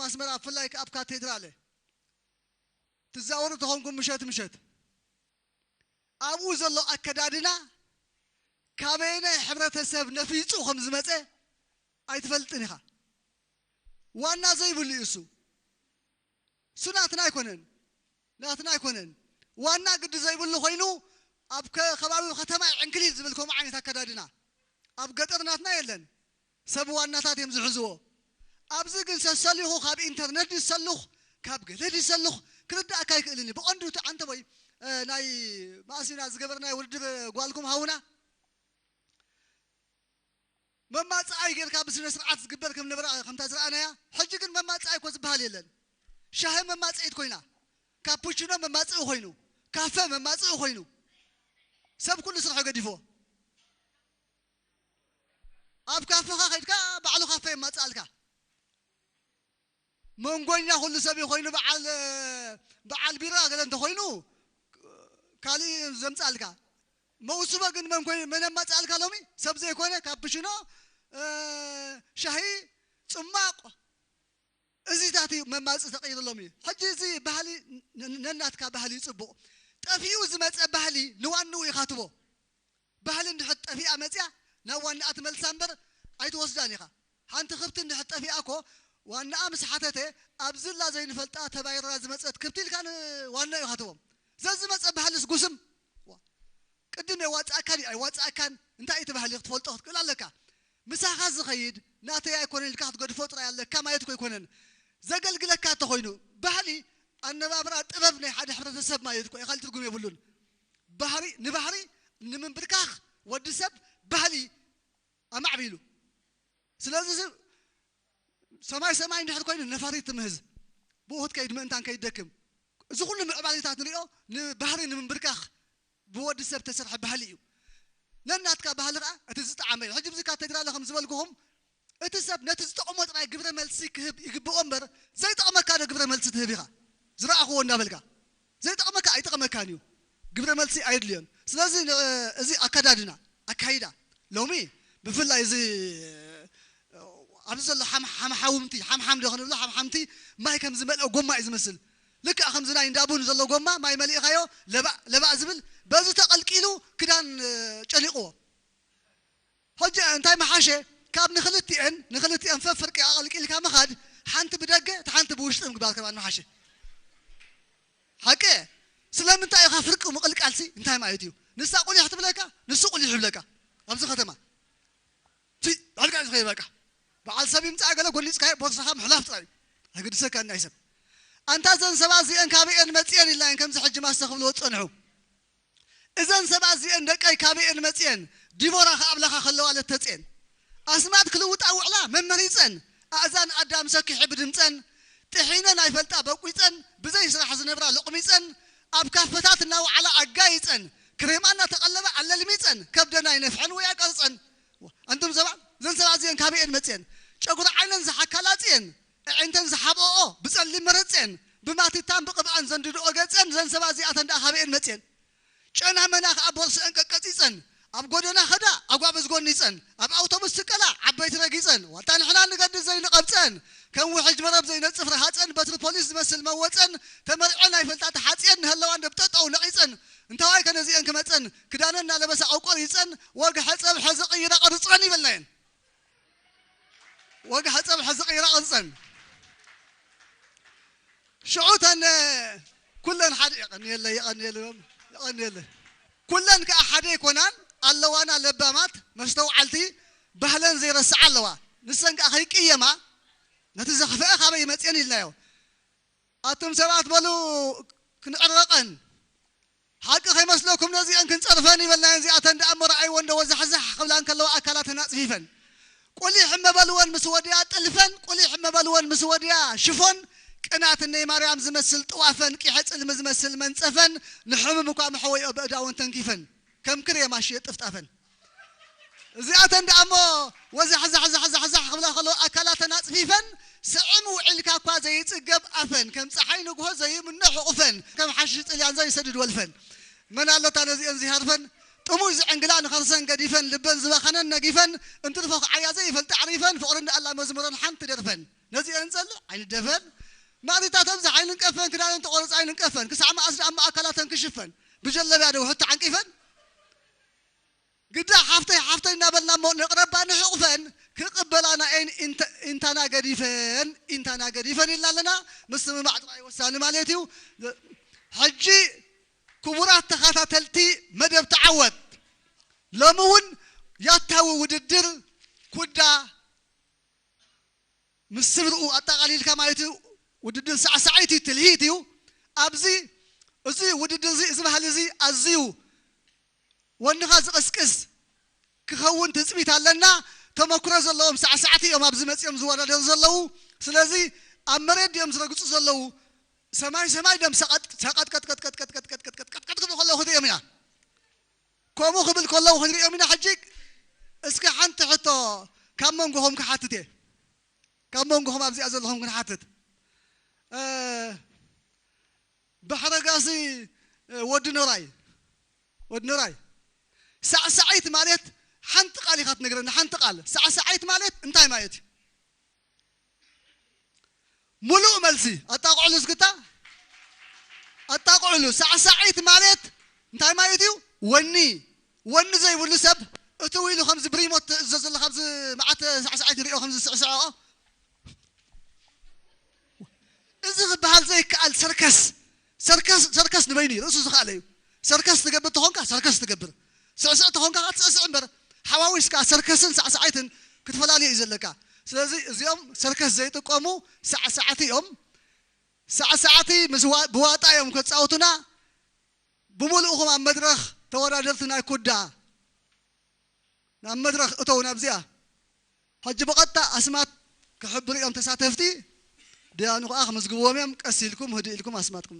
ኣስመራ፣ ብፍላይ ከኣ ኣብ ካቴድራለ ትዛወሩ ተኾንኩም፣ ምሸት ምሸት ኣብኡ ዘሎ ኣከዳድና ካበየናይ ሕብረተሰብ ነፊጹ ከም ዝመጸ ኣይትፈልጥን ኢኻ። ዋና ዘይብሉ እዩ እሱ። እሱ ናትና ኣይኮነን፣ ናትና ኣይኮነን። ዋና ግዲ ዘይብሉ ኮይኑ ኣብ ከ-፣ ከባቢ ከተማ ዕንክሊል ዝብል ከምኡ ዓይነት ኣከዳድና። ኣብ ገጠር ናትና የለን። ሰብ ዋናታት እዮም ዝሕዝዎ። ኣብዚ ግን ሰሰሊኹ ካብ ኢንተርነት ድዩ ዝሰልኽ፣ ካብ ገለ ድዩ ዝሰልኽ ክርዳእካ ኣይክእልን እዩ። ብቐንዱ እቲ ዓንተቦይ፣ እ፣ ናይ ማእሲና ዝገበርናዮ ውድድር ጓልኩም ሃውና መማጽኣይ ጌርካ ብስነ ስርዓት ዝግበር ከም ነበረ ከምታ ዝረኣናያ። ሕጂ ግን መማጽኣይ እኮ ዝበሃል የለን። ሻሂ መማጽኢት ኮይና፣ ካፑቺኖ መማጽኢ ኮይኑ፣ ካፈ መማጽኢ ኮይኑ፣ ሰብ ኩሉ ስርሑ ገዲፎ። ኣብ ካፈኻ ከይድካ ባዕሉ ካፈ የማጽኣልካ። መንጎኛ ኩሉ ሰብ ኮይኑ በዓል፣ በዓል ቢራ ገለ እንተኾይኑ ካልእ ዘምጻልካ። መውስቦ ግን መን ኮይኑ፣ መን የማጻልካ ሎሚ? ሰብ ዘይኮነ ካፕሽኖ፣ እ፣ ሻሂ፣ ጽማቕ፣ እዚታት እዩ መማጽእ ተቐይሩ ሎሚ። ሕጂ እዚ ባህሊ ን-፣ ን-፣ ነናትካ ባህሊ እዩ ጽቡቕ። ጠፊኡ ዝመጸ ባህሊ ንዋንኡ ኢኻ ትቦ። ባህሊ እንድሕር ጠፊኣ መጽያ ናብ ዋናኣ ትመልሳ እምበር ኣይትወስዳን ኢኻ። ሓንቲ ክብቲ እንድሕር ጠፊኣ እኮ ዋናኣ ምስ ሓተተ ኣብዚ ላ ዘይንፈልጣ ተባይራ ዝመጸት ክብቲ ኢልካ ንዋና ኢኻ ትቦም። ዘዝመጸ ባህልስ ጉስም። ዋ። ቅድም የዋጽኣካን እዩ ኣይዋጽኣካን እንታይ እቲ ባህሊ ክትፈልጦ ክትክእል ኣለካ። ምሳኻ ዝኸይድ ናተይ ኣይኮነን ኢልካ ክትገድፎ ጥራይ ኣለካ ማለት እኮ ኣይኮነን። ዘገልግለካ እንተኾይኑ ባህሊ ኣነባብራ ጥበብ ናይ ሓደ ሕብረተሰብ ማለት እኮ እዩ። ካልእ ትርጉም የብሉን። ባህሪ ንባህሪ ንምንብርካኽ ወዲ ሰብ ባህሊ ኣማዕቢሉ። ስለዚ እዚ ሰማይ ሰማይ እንድሕር ኮይኑ ነፋሪት ትምህዝ ብኡ ክትከይድ ምእንታን ከይደክም። እዚ ኩሉ ምዕባሊታት ንሪኦ ንባህሪ ንምንብርካኽ ብወዲ ሰብ ተሰርሐ ባህሊ እዩ። ነናትካ ባህሊ ኸዓ እቲ ዝጠዓመ እዩ። ሕጂ ብዚ ካቴድራል ከም ዝበልኩኹም እቲ ሰብ ነቲ ዝጠቕሞ ጥራይ ግብረ መልሲ ክህብ ይግብኦ እምበር ዘይጠቕመካ ዶ ግብረ መልሲ ትህብ ኢኻ? ዝረኣኽዎ እንዳበልካ ዘይጠቕመካ ኣይጠቕመካን እዩ። ግብረ መልሲ ኣየድልዮን። ስለዚ ን-፣ እዚ ኣከዳድና፣ ኣካይዳ ሎሚ ብፍላይ እዚ ኣብዚ ዘሎ ሓም-፣ ሓምሓውምቲ፣ ሓምሓም ዶ ክንብሎ፣ ሓምሓምቲ ማይ ከም ዝመልኦ ጎማ እዩ ዝመስል። ልክዕ ከምዚ ናይ እንዳ ቡን ዘሎ ጎማ ማይ መሊእኻዮ ለባእ ለባእ ዝብል በዚ ተቐልቂሉ ክዳን፣ እ፣ ጨሊቕዎ። ሕጂ እንታይ መሓሸ? ካብ ንክልቲኤን፣ ንክልቲኤን ፈፍርቂ ኣቐልቂልካ ምኻድ፣ ሓንቲ ብደገ፣ እታ ሓንቲ ብውሽጢ ምግባር ከማን መሓሸ። ሓቂ? ስለምንታይ ኢኻ ፍርቂ ምቕልቃልሲ? እንታይ ማለት እዩ? ንሳ ቁሊሕ ትብለካ፣ ንሱ ቁሊሕ ይብለካ። ኣብዚ ከተማ። ቲ፣ ኣልቃ ዝኸይ በቃ። በዓል ሰብ ይምጻእ ገለ ጎኒጽካዮ ቦርሳኻ ምሕላፍ ጥራይ እዩ። ኣይገድሰካን ናይ ሰብ። ኣንታ እዘን ሰባት እዚአን ካበየን መጽየን ኢልናየን ከምዚ ሕጂ ማስተ ክብልዎ ዝጸንሑ። እዘን ሰባት እዚአን ደቀይ ካበየን መጽየን? ዲቦራ ከኣብላኻ ከለዋ ለተጽየን። ኣስማት ክልውጣ ውዕላ መመሪጸን። ኣእዛን ኣዳም ሰኪሑ ብድምጸን። ጥሒነን ኣይፈልጣ በቂጸን። ብዘይ ስራሕ ዝነብራ ሎቕሚጸን። ኣብ ካፈታት እናወዓላ ኣጋይጸን። ክሬማ እናተቐለባ ኣለልሚጸን። ከብደን ኣይነፍሐን ወይ ኣቀርጸን። ኣንቱም ሰባት፣ እዘን ሰባት እዚአን ካበየን መጽየን? ጨጉሪ ዓይነን ዝሓካ ላጽየን። ኣዒንተን ዝሓብኦኦ ብጸሊም መረጽየን። ብማቲታን ብቕብኣን ዘንድድኦ ገጸን። እዘን ሰባት እዚኣተን ደኣ ካበየን መጽየን? ጨና መና ከኣ ቦርስአን ቀቀጺጸን፣ ኣብ ጎደና ኸዳ ኣጓብዝ ጎኒጸን፣ ኣብ ኣውቶቡስ ትቀላ ዓበይቲ ረጊጸን፣ ዋልታ ንሕና ንገድል ዘይንቐብጸን፣ ከም ውሕጅ መረብ ዘይነጽፍ ረሃጸን፣ በትሪ ፖሊስ ዝመስል መወጸን፣ ተመርዐን ኣይፈልጣ ተሓጽየን፣ ንሀለዋን ደብ ጠጠው ነቒጸን፣ እንታዋይ ከ ነዚአን ክመጸን፣ ክዳነን እናለበሳ ኣውቆሪጸን፣ ወግሐ ጸብሐ ዝቕይራ ቅርጸን ይበልናየን። ወግሐ ጸብሐ ዝቕይራ ቅርጸን። ሽዑ ተን ኩለን ሓደ የቐንየለ፣ የቐንየለ፣ የቐንየለ። ኩለን ከኣ ሓደ ኣይኮናን፣ ኣለዋና ለባማት፣ መስተውዓልቲ፣ ባህለን ዘይረስዓ ኣለዋ። ንሰን ከኣ ከይቅየማ፣ ነቲ ዘኽፍአ ካበይ ይመጽየን ኢልናዮ። ኣቱም ሰባት በሉ ክንዕረቐን። ሓቂ ከይመስለኩም ነዚአን ክንጸርፈን ይበልናየን። እዚኣተን ደኣ እሞ ረኣይወን ዶ ወዛሕዛሕ ክብላ እንከለዋ ኣካላተን ኣጽፊፈን። ቁሊሕ እመበልወን ምስ ወድያ ጥልፈን፣ ቁሊሕ እመበልወን ምስ ወድያ ሽፎን፣ ቅናት እነይ ማርያም ዝመስል ጥዋፈን፣ ቂሐ ጽልሚ ዝመስል መንጸፈን፣ ንሕሙም እኳ መሕወይኦ በእዳወን ተንኪፈን፣ ከም ክሬማ ሽየጥ ጥፍጣፈን። እዚኣተን ደኣ እሞ ወዛሕዛሕዛሕዛሕዛሕ ክብላ ከለዋ ኣካላተን ኣጽፊፈን፣ ስዕም ውዒልካ እኳ ዘይጽገብ ኣፈን፣ ከም ጸሓይ ንግሆ ዘይምኖ ሕቑፈን፣ ከም ሓሽሽ ጥልያን ዘይሰድድ ወልፈን። መን ኣሎታ ነዚአን ዝሃርፈን? ጥሙይ ዝዕንግላ ንኸርሰን ገዲፈን፣ ልበን ዝበኸነን ነጊፈን፣ እንትርፎ ክዓያ ዘይፈልጥ ኣዕሪፈን፣ ፍቕሪ እንዳኣላ መዝሙረን ሓንቲ ደርፈን። ነዚአን ንጸልእ ኣይንደፈን። ማእዚታቶም ዝሓይንን ቀፈን፣ ክዳነን ተቖርጻ ኣይንንቀፈን። ክሳዕ መኣስ ደኣ እሞ ኣካላተን ክሽፈን፣ ብጀለብያ ዶ ውሕድ ተዓንቂፈን? ግዳ ሓፍተይ ሓፍተይ እናበልና እሞ ነቕረባ ንሕቑፈን፣ ክቕበላና እየን ኢንተ-፣ ኢንታና ገዲፈን፣ ኢንታና ገዲፈን ኢልና ኣለና። ምስምማዕ ጥራይ ወሳኒ ማለት እዩ። ሕጂ ክቡራት ተኸታተልቲ መደብ ተዓወት፣ ሎሚ እውን ያታዊ ውድድር ኩዳ ምስ ስብርኡ ኣጠቓሊልካ ማለት እዩ። ውድድር ሳዕሳዒት እዩ፣ ትልሂት እዩ። ኣብዚ እዚ ውድድር እዚ፣ እዚ ባህሊ እዚ ኣዝዩ ወንኻ ዝቕስቅስ ክኸውን ትጽቢት ኣለና። ተመክሮ ዘለዎም ሳዕሳዕቲ እዮም ኣብዚ መጺኦም ዝወዳደሩ ዘለዉ። ስለዚ ኣብ መሬት ድዮም ዝረግጹ ዘለዉ? ሰማይ ሰማይ ደም ሰቐጥ-፣ ሰቐጥቀጥቀጥቀጥቀጥቀጥቀጥቀጥቀጥቀጥቀጥ ክብሉ ከለዉ ክትሪኦም ኢና። ከምኡ ክብል ከለዉ ክንሪኦም ኢና። ሕጂ እስኪ ሓንቲ ሕቶ ካብ መንጎኹም ክሓትት እየ። ካብ መንጎኹም ኣብዚኣ ዘለኹም ክንሓትት። እ፣ ባሕረጋሲ፣ እ፣ ወዲ ኖራይ፣ ወዲ ኖራይ፣ ሳዕሳዒት ማለት ሓንቲ ቃል ኢኻ ትነግረኒ፣ ሓንቲ ቃል። ሳዕሳዒት ማለት እንታይ ማለት እዩ? ሙሉእ መልሲ ኣጣቕዕሉ እስክታ፣ ኣጣቕዕሉ። ሳዕሳዒት ማለት እንታይ ማለት እዩ? ወኒ፣ ወኒ ዘይብሉ ሰብ እትው ኢሉ ከምዚ ብሪሞት ትእዘዝ ዘላ፣ ካብዚ መዓት ሳዕሳዒት ይሪኦ ከምዚ ዝስዕስዖ። እዚ ክበሃል ዘይከኣል ሰርከስ፣ ሰርከስ፣ ሰርከስ ንበይኑ እዩ፣ ርእሱ ዝኸኣለ እዩ። ሰርከስ ትገብር ተኾንካ ሰርከስ ትገብር፣ ስዕስዕ ተኾንካ ከኣ ትስዕስዕ እምበር፣ ሓዋዊስካ ሰርከስን ሳዕሳዒትን ክትፈላልዮ እዩ ዘለካ። ስለዚ እዚኦም ሰርከስ ዘይጥቀሙ ሳዕሳዕቲ እዮም። ሳዕሳዕቲ ምስ ዋ-፣ ብዋጣ እዮም ከጻውቱና። ብምሉእኹም ኣብ መድረኽ ተወዳደርቲ ናይ ኩዳ ናብ መድረኽ እተው ናብዚኣ። ሕጂ ብቐጥታ ኣስማት ክሕብሩ እዮም ተሳተፍቲ። ደያኑ ከኣ ክምዝግብዎም እዮም። ቀስ ኢልኩም ህድእ ኢልኩም ኣስማትኩም